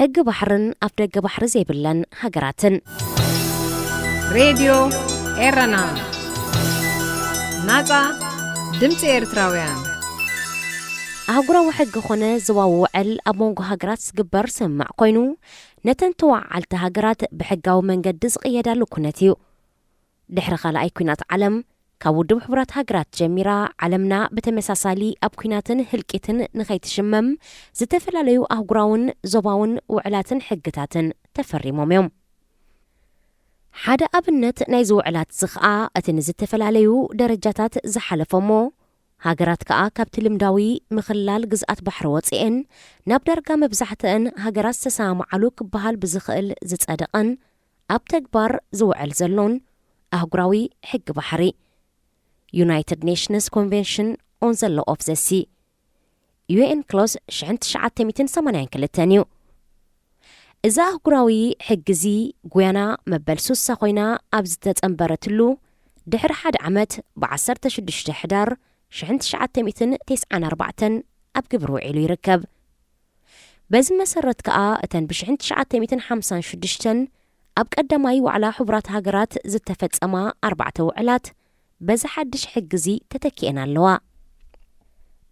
ሕጊ ባሕርን ኣፍደገ ባሕሪ ዘይብለን ሃገራትን። ሬድዮ ኤረና፣ ናጻ ድምጺ ኤርትራውያን። ኣህጉራዊ ሕጊ ኾነ ዞባዊ ውዕል ኣብ መንጎ ሃገራት ዝግበር ስምምዕ ኮይኑ፣ ነተን ተወዓዓልቲ ሃገራት ብሕጋዊ መንገዲ ዝቕየዳሉ ኩነት እዩ። ድሕሪ ካልኣይ ኲናት ዓለም፣ ካብ ውድብ ሕቡራት ሃገራት ጀሚራ፣ ዓለምና ብተመሳሳሊ ኣብ ኲናትን ህልቂትን ንኸይትሽመም፣ ዝተፈላለዩ ኣህጉራውን ዞባውን ውዕላትን ሕግታትን ተፈሪሞም እዮም። ሓደ ኣብነት ናይዚ ውዕላት እዚ ኸኣ፣ እቲ ንዝተፈላለዩ ደረጃታት ዝሓለፈ እሞ፣ ሃገራት ከኣ ካብቲ ልምዳዊ ምኽላል ግዝኣት ባሕሪ ወጺኤን፣ ናብ ዳርጋ መብዛሕትአን ሃገራት ዝተሰማምዓሉ ክበሃል ብዝኽእል ዝጸደቐን ኣብ ተግባር ዝውዕል ዘሎን ኣህጉራዊ ሕጊ ባሕሪ፣ United Nations Convention on the Law of the Sea፣ ዩ ኤን ክሎዝ ሽሕን ትሽዓተ ሚእትን ሰማንያን ክልተን እዩ። እዚ ኣህጉራዊ ሕጊ እዚ፣ ጉያና መበል ሱሳ ኮይና ኣብ ዝተጸንበረትሉ፣ ድሕሪ ሓደ ዓመት፣ ብ ዓሰርተ ሽዱሽተ ሕዳር ሽሕን ትሽዓተ ሚእትን ተስዓን ኣርባዕተን ኣብ ግብሪ ውዒሉ ይርከብ። በዚ መሰረት ከኣ፣ እተን ብ ሽሕን ትሽዓተ ሚእትን ሓምሳን ሽዱሽተን ኣብ ቀዳማይ ዋዕላ ሕቡራት ሃገራት ዝተፈጸማ ኣርባዕተ ውዕላት፣ በዚ ሓድሽ ሕጊ እዚ ተተኪኤን ኣለዋ።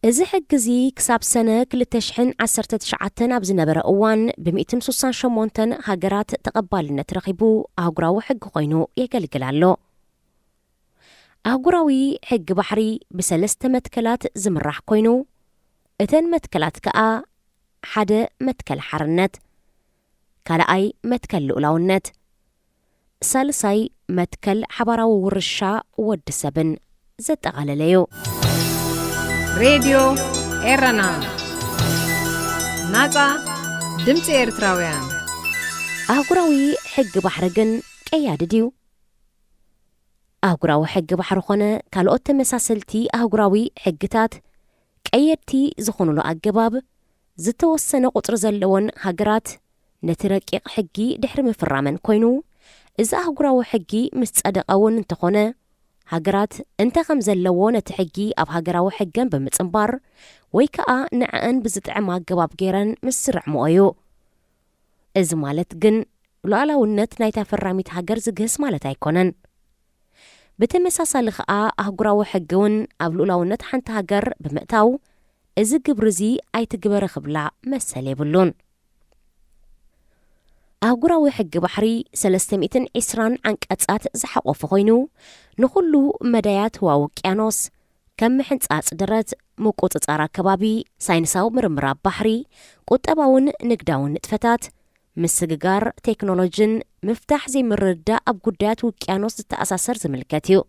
እዚ ሕጊ እዚ ክሳብ ሰነ ክልተ ሽሕን ዓሰርተ ትሽዓተን ኣብ ዝነበረ እዋን፣ ብ ሚእትን ሱሳን ሸሞንተን ሃገራት ተቐባልነት ረኺቡ ኣህጉራዊ ሕጊ ኮይኑ የገልግል ኣሎ። ኣህጉራዊ ሕጊ ባሕሪ ብሰለስተ መትከላት ዝምራሕ ኮይኑ፣ እተን መትከላት ከኣ፣ ሓደ መትከል ሓርነት፣ ካልኣይ መትከል ልኡላውነት፣ ሳልሳይ መትከል ሓባራዊ ውርሻ ወዲ ሰብን ዘጠቓለለ እዩ። ሬድዮ ኤረና፣ ናጻ ድምጺ ኤርትራውያን። ኣህጉራዊ ሕጊ ባሕሪ ግን ቀያዲ ድዩ? ኣህጉራዊ ሕጊ ባሕሪ ኾነ ካልኦት ተመሳሰልቲ ኣህጉራዊ ሕግታት ቀየድቲ ዝኾኑሉ ኣገባብ፣ ዝተወሰነ ቁጽሪ ዘለወን ሃገራት ነቲ ረቂቕ ሕጊ ድሕሪ ምፍራመን ኮይኑ፣ እዚ ኣህጉራዊ ሕጊ ምስ ጸደቐ እውን እንተኾነ፣ ሃገራት እንተ ከም ዘለዎ ነቲ ሕጊ ኣብ ሃገራዊ ሕገን ብምጽንባር ወይ ከኣ ንዐኣን ብዝጥዕም ኣገባብ ገይረን ምስ ዝርዕምኦ እዩ። እዚ ማለት ግን ሉዓላውነት ናይታ ፈራሚት ሃገር ዝግህስ ማለት ኣይኮነን። ብተመሳሳሊ ከኣ ኣህጉራዊ ሕጊ እውን ኣብ ሉዓላውነት ሓንቲ ሃገር ብምእታው፣ እዚ ግብሪ እዚ ኣይትግበሪ ክብላ መሰል የብሉን። ኣህጉራዊ ሕጊ ባሕሪ ሰለስተ ሚእትን ዕስራን ዓንቀጻት ዝሓቖፈ ኮይኑ፣ ንኹሉ መዳያት ህዋ ውቅያኖስ፣ ከም ምሕንጻጽ ደረት፣ ምቁጽጻር ኣከባቢ፣ ሳይንሳዊ ምርምራት ባሕሪ፣ ቁጠባውን ንግዳውን ንጥፈታት፣ ምስግጋር ቴክኖሎጂን ምፍታሕ ዘይምርድዳእ ኣብ ጉዳያት ውቅያኖስ ዝተኣሳሰር ዝምልከት እዩ።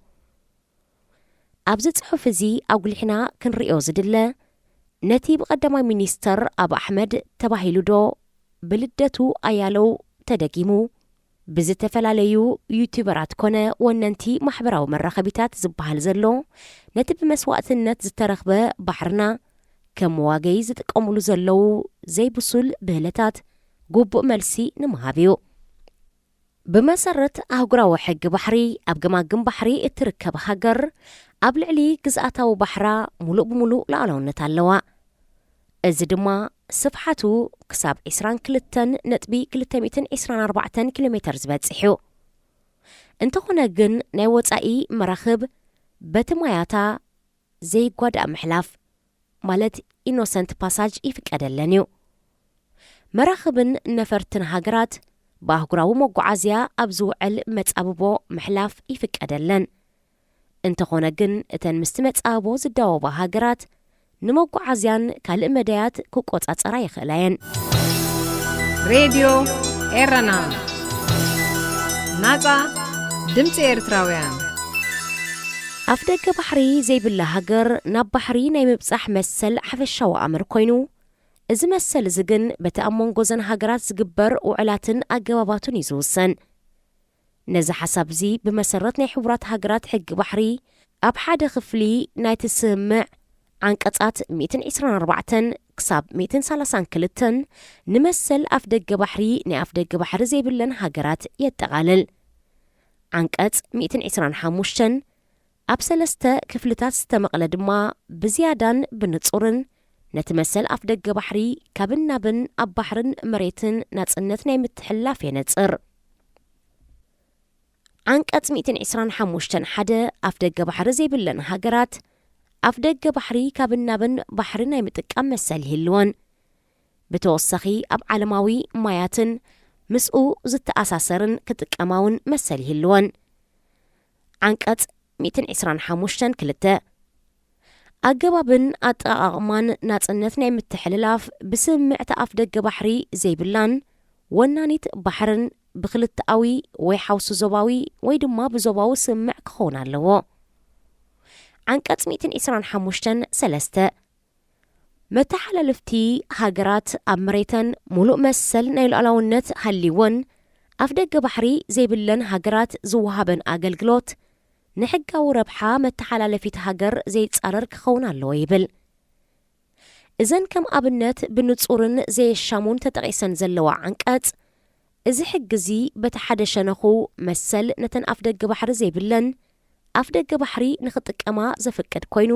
ኣብዚ ጽሑፍ እዚ ኣጉሊሕና ክንርእዮ ዝድለ፣ ነቲ ብቐዳማይ ሚኒስተር ኣብ ኣሕመድ ተባሂሉ ዶ ብልደቱ ኣያለው ተደጊሙ፣ ብዝተፈላለዩ ዩቱበራት ኮነ ወነንቲ ማሕበራዊ መራኸቢታት ዝበሃል ዘሎ፣ ነቲ ብመስዋእትነት ዝተረኽበ ባሕርና ከም መዋገዪ ዝጥቀሙሉ ዘለዉ ዘይብሱል ብህለታት ግቡእ መልሲ ንምሃብ እዩ። ብመሰረት ኣህጉራዊ ሕጊ ባሕሪ፣ ኣብ ገማግም ባሕሪ እትርከብ ሃገር ኣብ ልዕሊ ግዝኣታዊ ባሕራ ሙሉእ ብሙሉእ ሉዓላውነት ኣለዋ። እዚ ድማ ስፍሓቱ ክሳብ ዕስራን ክልተን ነጥቢ ክልተ ሚእትን ዕስራን ኣርባዕተን ኪሎ ሜተር ዝበጽሕ እዩ። እንተኾነ ግን፣ ናይ ወጻኢ መራኽብ በቲ ማያታ ዘይጓዳእ ምሕላፍ፣ ማለት ኢኖሰንት ፓሳጅ፣ ይፍቀደለን እዩ። መራኽብን ነፈርትን ሃገራት ብኣህጉራዊ መጓዓዝያ ኣብ ዝውዕል መጻብቦ ምሕላፍ ይፍቀደለን። እንተኾነ ግን፣ እተን ምስቲ መጻብቦ ዝዳወባ ሃገራት ንመጓዓዝያን ካልእ መዳያት ክቆጻጸራ ይኽእላ እየን። ሬድዮ ኤረና፣ ናጻ ድምጺ ኤርትራውያን። ኣፍደገ ባሕሪ ዘይብላ ሃገር ናብ ባሕሪ ናይ ምብጻሕ መሰል ሓፈሻዊ ኣምር ኮይኑ፣ እዚ መሰል እዚ ግን በቲ ኣብ መንጎ እዘን ሃገራት ዝግበር ውዕላትን ኣገባባቱን እዩ ዝውሰን። ነዚ ሓሳብ እዚ ብመሰረት ናይ ሕቡራት ሃገራት ሕጊ ባሕሪ፣ ኣብ ሓደ ክፍሊ ናይቲ ስምምዕ ዓንቀጻት ሚእትን ዕስራን ኣርባዕተን ክሳብ ሚእትን ሰላሳን ክልተን ንመሰል ኣፍደገ ባሕሪ ናይ ኣፍደገ ባሕሪ ዘይብለን ሃገራት የጠቓልል። ዓንቀጽ ሚእትን ዕስራን ሓሙሽተን ኣብ ሰለስተ ክፍልታት ዝተመቕለ ድማ ብዝያዳን ብንጹርን ነቲ መሰል ኣፍደገ ባሕሪ ካብን ናብን ኣብ ባሕርን መሬትን ናጽነት ናይ ምትሕልላፍ የነጽር። ዓንቀጽ ሚእትን ዕስራን ሓሙሽተን ሓደ ኣፍደገ ባሕሪ ዘይብለን ሃገራት ኣፍደገ ባሕሪ ካብን ናብን ባሕሪ ናይ ምጥቃም መሰል ይህልወን። ብተወሳኺ ኣብ ዓለማዊ ማያትን ምስኡ ዝተኣሳሰርን ክጥቀማውን መሰል ይህልወን። ዓንቀጽ ሚእትን ዕስራን ሓሙሽተን ክልተ ኣገባብን ኣጠቓቕማን ናጽነት ናይ ምትሕልላፍ ብስምምዕ ኣፍደገ ባሕሪ ዘይብላን ወናኒት ባሕርን ብክልተኣዊ ወይ ሓውሲ ዞባዊ ወይ ድማ ብዞባዊ ስምምዕ ክኸውን ኣለዎ። ዓንቀጽ ሚእትን ዕስራን ሓሙሽተን ሰለስተ መተሓላለፍቲ ሃገራት ኣብ መሬተን ሙሉእ መሰል ናይ ሉዓላውነት ሃልይወን ኣፍደገ ባሕሪ ዘይብለን ሃገራት ዝወሃበን ኣገልግሎት ንሕጋዊ ረብሓ መተሓላለፊት ሃገር ዘይጻረር ክኸውን ኣለዎ ይብል። እዘን ከም ኣብነት ብንጹርን ዘየሻሙን ተጠቒሰን ዘለዋ ዓንቀጽ፣ እዚ ሕጊ እዚ በቲ ሓደ ሸነኹ መሰል ነተን ኣፍደገ ባሕሪ ዘይብለን ኣፍደገ ባሕሪ ንኽጥቀማ ዘፍቅድ ኮይኑ፣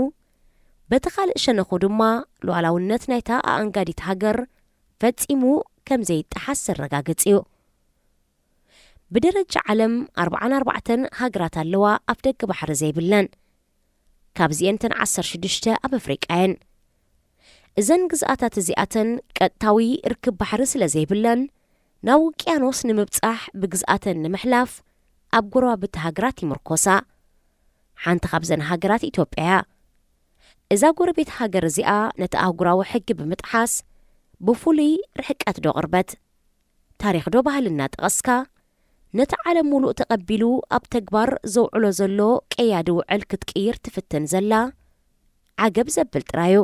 በቲ ካልእ ሸነኹ ድማ ሉዓላውነት ናይታ ኣኣንጋዲት ሃገር ፈጺሙ ከም ዘይጠሓስ ዘረጋግጽ እዩ። ብደረጃ ዓለም ኣርብዓን ኣርባዕተን ሃገራት ኣለዋ ኣፍደገ ባሕሪ ዘይብለን። ካብዚኤን ተን ዓሰርተ ሽዱሽተ ኣብ ኣፍሪቃ እየን። እዘን ግዝኣታት እዚኣተን ቀጥታዊ ርክብ ባሕሪ ስለ ዘይብለን፣ ናብ ውቅያኖስ ንምብጻሕ ብግዝኣተን ንምሕላፍ ኣብ ጎረባብቲ ሃገራት ይምርኮሳ። ሓንቲ ካብዘን ሃገራት ኢትዮጵያ እያ። እዛ ጎረቤት ሃገር እዚኣ ነቲ ኣህጉራዊ ሕጊ ብምጥሓስ ብፍሉይ ርሕቀት ዶ ቅርበት፣ ታሪኽ ዶ ባህሊ እናጠቐስካ፣ ነቲ ዓለም ሙሉእ ተቐቢሉ ኣብ ተግባር ዘውዕሎ ዘሎ ቀያዲ ውዕል ክትቅይር ትፍትን ዘላ ዓገብ ዘብል ጥራዩ።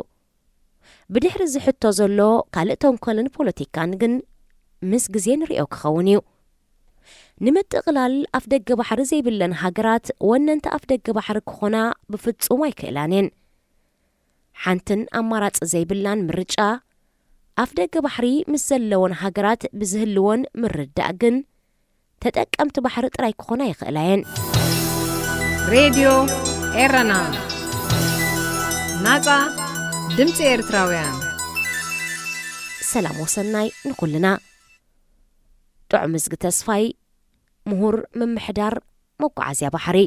ብድሕሪ እዚ ሕቶ ዘሎ ካልእ ተንኮልን ፖለቲካን ግን ምስ ግዜ ንሪኦ ክኸውን እዩ። ንምጥቕላል ኣፍደገ ባሕሪ ዘይብለን ሃገራት ወነንቲ ኣፍደገ ባሕሪ ክኾና ብፍጹም ኣይክእላን እየን። ሓንትን ኣማራጺ ዘይብላን ምርጫ ኣፍደገ ባሕሪ ምስ ዘለወን ሃገራት ብዝህልወን ምርዳእ ግን ተጠቀምቲ ባሕሪ ጥራይ ክኾና ይኽእላ እየን። ሬድዮ ኤረና፣ ናጻ ድምጺ ኤርትራውያን። ሰላም ወሰናይ ንኹልና። ጥዑም እዝጊ ተስፋይ፣ ምሁር ምምሕዳር መጓዓዝያ ባሕሪ።